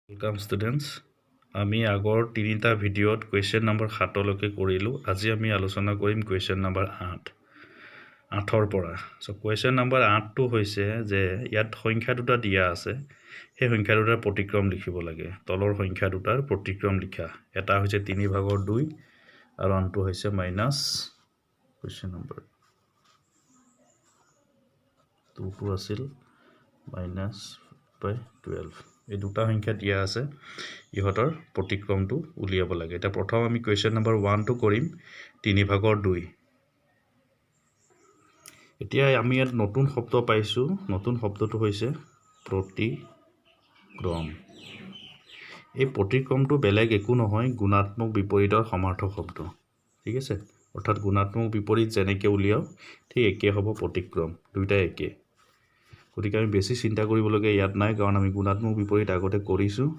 Welcome students, আমি আগৰ তিনিটা ভিডিঅ'ত কুৱেশ্যন নম্বৰ 7লৈকে কৰিলোঁ। আজি আমি আলোচনা কৰিম কুৱেশ্যন নম্বৰ 8ৰ পৰা। চ' কুৱেশ্যন নম্বৰ 8টো হৈছে যে ইয়াত সংখ্যা দুটা দিয়া আছে, সেই সংখ্যা দুটাৰ প্ৰতিক্ৰম লিখিব লাগে। তলৰ সংখ্যা দুটাৰ প্ৰতিক্ৰম লিখা। এটা হৈছে 3/2 আৰু আনটো হৈছে মাইনাছ কুৱেশ্যন নম্বৰ 2টো আছিল -/12। এই দুটা সংখ্যা দিয়া আছে, ইহঁতৰ প্ৰতিক্ৰমটো উলিয়াব লাগে। এতিয়া প্ৰথম আমি কুৱেশ্যন নম্বৰ 1টো কৰিম, 3/2। এতিয়া আমি ইয়াত নতুন শব্দ পাইছোঁ। নতুন শব্দটো হৈছে প্ৰতিক্ৰম। এই প্ৰতিক্ৰমটো বেলেগ একো নহয়, গুণাত্মক বিপৰীতৰ সমাৰ্থক শব্দ। ঠিক আছে, অৰ্থাৎ গুণাত্মক বিপৰীত যেনেকৈ উলিয়াওঁ ঠিক একে হ'ব প্ৰতিক্ৰম, দুয়োটাই একে। গতিকে আমি বেছি চিন্তা কৰিবলগীয়া ইয়াত নাই, কাৰণ আমি গুণাত্মক বিপৰীত আগতে কৰিছোঁ।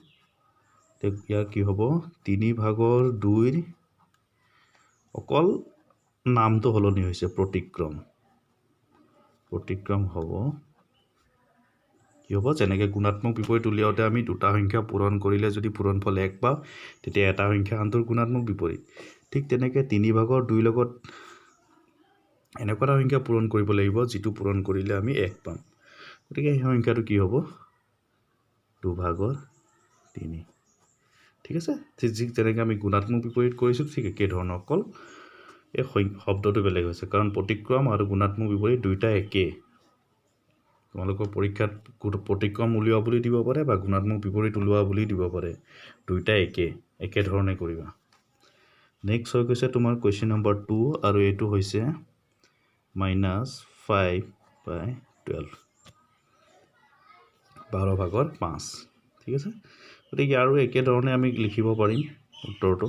ইয়াৰ কি হ'ব, 3/2, অকল নামটো সলনি হৈছে, প্ৰতিক্ৰম। প্ৰতিক্ৰম হ'ব কি হ'ব, যেনেকৈ গুণাত্মক বিপৰীত উলিয়াওঁতে আমি দুটা সংখ্যা পূৰণ কৰিলে যদি পূৰণফল 1 পাওঁ, তেতিয়া এটা সংখ্যা আনটোৰ গুণাত্মক বিপৰীত। ঠিক তেনেকৈ 3/2 লগত এনেকুৱা এটা সংখ্যা পূৰণ কৰিব লাগিব যিটো পূৰণ কৰিলে আমি 1 পাম। গতিকে সেই সংখ্যাটো কি হ'ব, 2/3। ঠিক আছে, ঠিক যেনেকৈ আমি গুণাত্মক বিপৰীত কৰিছোঁ ঠিক একেধৰণৰ, অকল এই শব্দটো বেলেগ হৈছে, কাৰণ প্ৰতিক্ৰম আৰু গুণাত্মক বিপৰীত দুয়োটা একে। তোমালোকৰ পৰীক্ষাত প্ৰতিক্ৰম উলিওৱা বুলি দিব পাৰে বা গুণাত্মক বিপৰীত উলিওৱা বুলি দিব পাৰে, দুয়োটা একে একেধৰণে কৰিবা। নেক্সট হৈ গৈছে তোমাৰ কুৱেশ্যন নম্বৰ 2, আৰু এইটো হৈছে -5/12, 12/5। ঠিক আছে, গতিকে আৰু একেধৰণে আমি লিখিব পাৰিম উত্তৰটো।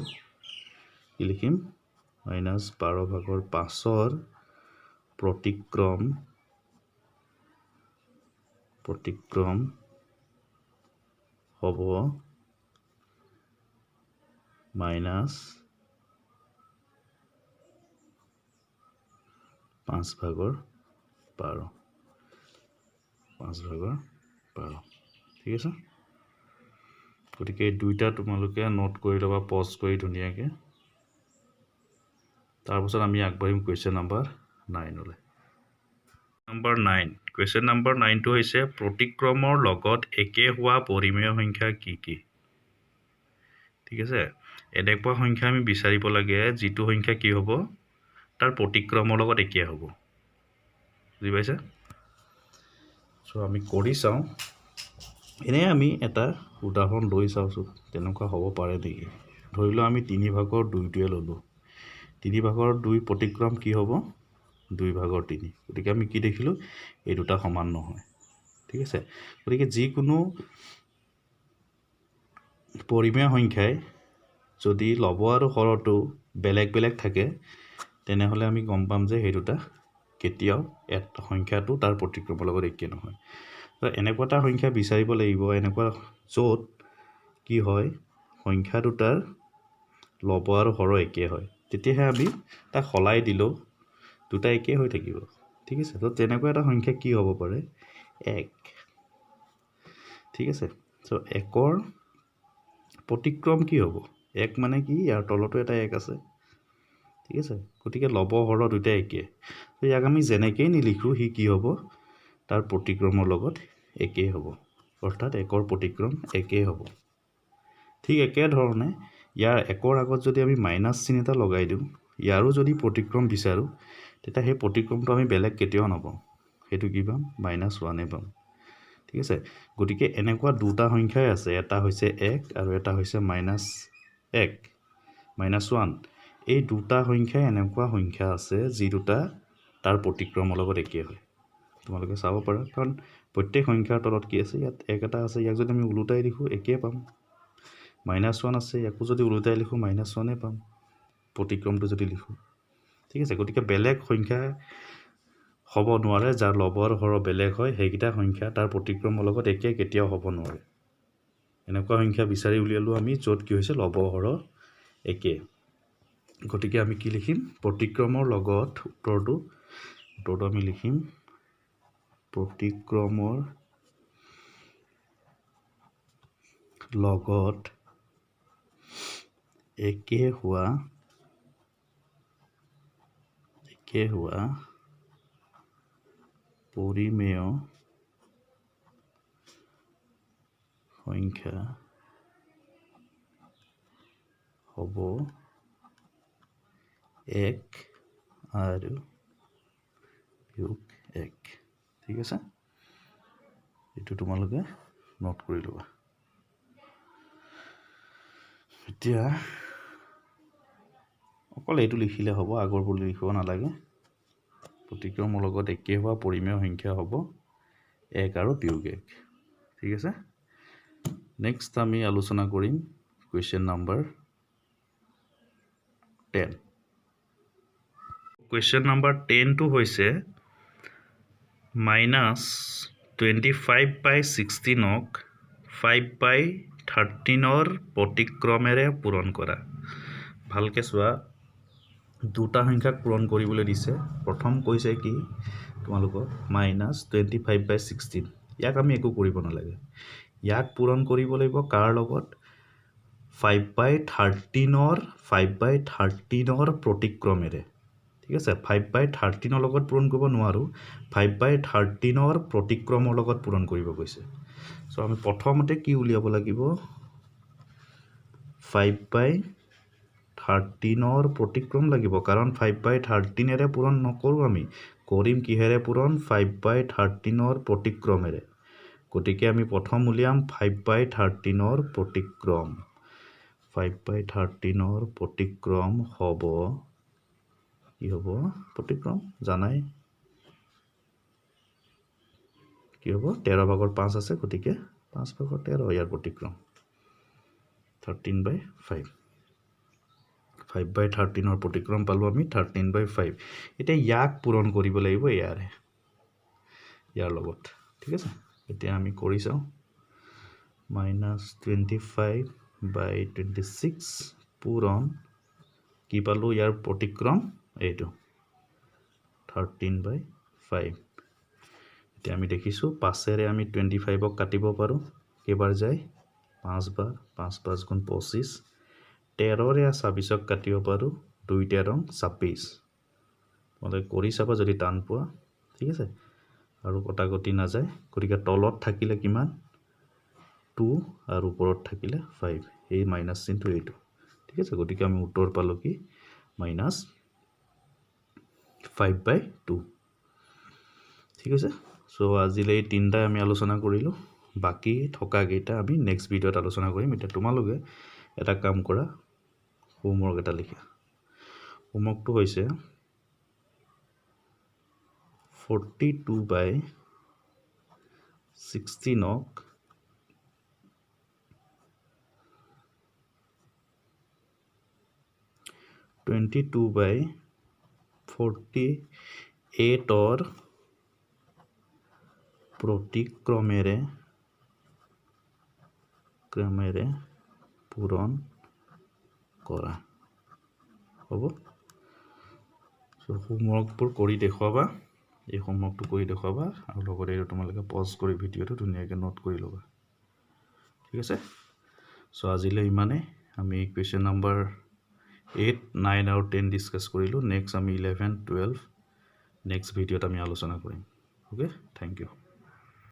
কি লিখিম, -12/5ৰ প্ৰতিক্ৰম হ'ব -5/12, 5/12। ঠিক আছে, গতিকে এই দুইটা তোমালোকে নোট কৰি ল'বা, পজ কৰি ধুনীয়াকৈ। তাৰপাছত আমি আগবাঢ়িম কুৱেশ্যন নম্বৰ 9লৈ। নম্বৰ 9, কুৱেশ্যন নম্বৰ 9টো হৈছে প্ৰতিক্ৰমৰ লগত একে হোৱা পৰিমেয় সংখ্যা কি কি। ঠিক আছে, এনেকুৱা সংখ্যা আমি বিচাৰিব লাগে যিটো সংখ্যা কি হ'ব, তাৰ প্ৰতিক্ৰমৰ লগত একে হ'ব। বুজি পাইছা? চ' আমি কৰি চাওঁ। এনেই আমি এটা উদাহৰণ লৈ চাওঁচোন, তেনেকুৱা হ'ব পাৰে নেকি। ধৰি লোৱা আমি 3/2টোৱে ল'লোঁ। 3/2 প্ৰতিক্ৰম কি হ'ব, 2/3। গতিকে আমি কি দেখিলোঁ, এই দুটা সমান নহয়। ঠিক আছে, গতিকে যিকোনো পৰিমেয় সংখ্যাই যদি লব আৰু হৰটো বেলেগ বেলেগ থাকে, তেনেহ'লে আমি গম পাম যে সেই দুটা কেতিয়াও এটা সংখ্যাটো তাৰ প্ৰতিক্ৰমৰ লগত একে নহয়। এনেকুৱা এটা সংখ্যা বিচাৰিব লাগিব, এনেকুৱা য'ত কি হয়, সংখ্যা দুটাৰ লব আৰু হৰ একে হয়, তেতিয়াহে আমি তাক সলাই দিলেও দুটা একে হৈ থাকিব। ঠিক আছে, তো তেনেকুৱা এটা সংখ্যা কি হ'ব পাৰে, 1। ঠিক আছে, চ' 1ৰ প্ৰতিক্ৰম কি হ'ব, 1 মানে কি, ইয়াৰ তলতো এটা 1 আছে। ঠিক আছে, গতিকে লব হৰ দুটা একে। তো ইয়াক আমি যেনেকেই নিলিখোঁ সি কি হ'ব, তাৰ প্ৰতিক্ৰমৰ লগত একেই হ'ব, অৰ্থাৎ 1ৰ প্ৰতিক্ৰম একেই হ'ব। ঠিক একেধৰণে ইয়াৰ 1ৰ আগত যদি আমি মাইনাছ চিন এটা লগাই দিওঁ, ইয়াৰো যদি প্ৰতিক্ৰম বিচাৰোঁ, তেতিয়া সেই প্ৰতিক্ৰমটো আমি বেলেগ কেতিয়াও নাপাওঁ, সেইটো কি পাম, -1 পাম। ঠিক আছে, গতিকে এনেকুৱা দুটা সংখ্যাই আছে, এটা হৈছে 1 আৰু এটা হৈছে -1, -1। এই দুটা সংখ্যাই এনেকুৱা সংখ্যা আছে যি দুটা তাৰ প্ৰতিক্ৰমৰ লগত একে হয়। তোমালোকে চাব পাৰা, কাৰণ প্ৰত্যেক সংখ্যাৰ তলত কি আছে, ইয়াত 1 এটা আছে, ইয়াক যদি আমি ওলোটাই লিখোঁ একেই পাম। -1 আছে, ইয়াকো যদি ওলোটাই লিখোঁ -1 পাম, প্ৰতিক্ৰমটো যদি লিখোঁ। ঠিক আছে, গতিকে বেলেগ সংখ্যা হ'ব নোৱাৰে যাৰ লব আৰু হৰ বেলেগ হয়, সেইকেইটা সংখ্যা তাৰ প্ৰতিক্ৰমৰ লগত একে কেতিয়াও হ'ব নোৱাৰে। এনেকুৱা সংখ্যা বিচাৰি উলিয়ালোঁ আমি য'ত কি হৈছে, লব হৰ একে। গতিকে আমি কি লিখিম, প্ৰতিক্ৰমৰ লগত উত্তৰটো আমি লিখিম প্ৰতিক্ৰমৰ লগত একে হোৱা পৰিমেয় সংখ্যা হ'ব 1 আৰু বিয়োগ 1। ঠিক আছে, এইটো তোমালোকে নোট কৰি ল'বা। এতিয়া অকল এইটো লিখিলে হ'ব, আগৰবোৰ লিখিব নালাগে। প্ৰতিক্ৰমৰ লগত একে হোৱা পৰিমেয় সংখ্যা হ'ব 1 আৰু বিয়োগ 1। ঠিক আছে, নেক্সট আমি আলোচনা কৰিম কুৱেশ্যন নম্বৰ 10। কুৱেশ্যন নম্বৰ 10টো হৈছে -25/16ক 5/13ৰ প্ৰতিক্ৰমেৰে পূৰণ কৰা। ভালকৈ চোৱা, দুটা সংখ্যাক পূৰণ কৰিবলৈ দিছে। প্ৰথম কৈছে কি তোমালোকক -25/16, ইয়াক আমি একো কৰিব নালাগে। ইয়াক পূৰণ কৰিব লাগিব কাৰ লগত? 5/13ৰ প্ৰতিক্ৰমেৰে। ঠিক আছে, 5/13ৰ লগত পূৰণ কৰিব নোৱাৰোঁ, 5/13ৰ প্ৰতিক্ৰমৰ লগত পূৰণ কৰিব কৈছে। চ' আমি প্ৰথমতে কি উলিয়াব লাগিব? 5/13ৰ প্ৰতিক্ৰম লাগিব, কাৰণ 5/13এৰে পূৰণ নকৰোঁ, আমি কৰিম কিহেৰে পূৰণ? 5/13ৰ প্ৰতিক্ৰমেৰে। গতিকে আমি প্ৰথম উলিয়াম 5/13ৰ প্ৰতিক্ৰম। 5/13ৰ প্ৰতিক্ৰম হ'ব কি হ'ব? প্ৰতিক্ৰম জানাই কি হ'ব? 13/5 আছে, গতিকে 5/13 ইয়াৰ প্ৰতিক্ৰম 13/5। 5/13ৰ প্ৰতিক্ৰম পালোঁ আমি 13/5। এতিয়া ইয়াক পূৰণ কৰিব লাগিব ইয়াৰ লগত। ঠিক আছে, এতিয়া আমি কৰি চাওঁ। -25/26 পূৰণ কি পালোঁ? ইয়াৰ প্ৰতিক্ৰম এইটো 13/5। এতিয়া আমি দেখিছোঁ 5-এৰে আমি 25ক কাটিব পাৰোঁ। কেইবাৰ যায়? 5 বাৰ, 5 5 গুণ 25। 13-ৰে 26ক কাটিব পাৰোঁ, 2 13 26। তোমালোকে কৰি চাবা যদি টান পোৱা। ঠিক আছে, আৰু কটাকটি নাযায়, গতিকে তলত থাকিলে কিমান? 2 আৰু ওপৰত থাকিলে 5, এই মাইনাছ চিনটো এইটো। ঠিক আছে, গতিকে আমি উত্তৰ পালোঁ কি? -5/2। ঠিক আছে, চ' আজিলৈ এই তিনিটাই আমি আলোচনা কৰিলোঁ, বাকী থকাকেইটা আমি নেক্সট ভিডিঅ'ত আলোচনা কৰিম। এতিয়া তোমালোকে এটা কাম কৰা, হোমৱৰ্ক এটা লিখা। হোমৱৰ্কটো হৈছে 42/16ক 22/48ৰ প্ৰতিক্ৰমেৰে পূৰণ কৰা হ'ব। চ' হোমৱৰ্কবোৰ কৰি দেখুৱাবা, এই হোমৱৰ্কটো কৰি দেখুৱাবা, আৰু লগতে এইটো তোমালোকে পজ কৰি ভিডিঅ'টো ধুনীয়াকৈ নোট কৰি ল'বা। ঠিক আছে, চ' আজিলৈ ইমানেই। আমি কুৱেশ্যন নম্বৰ 8, 9 আৰু 10 ডিছকাছ কৰিলোঁ। নেক্সট আমি 11, 12 নেক্সট ভিডিঅ'ত আমি আলোচনা কৰিম। Okay, thank you.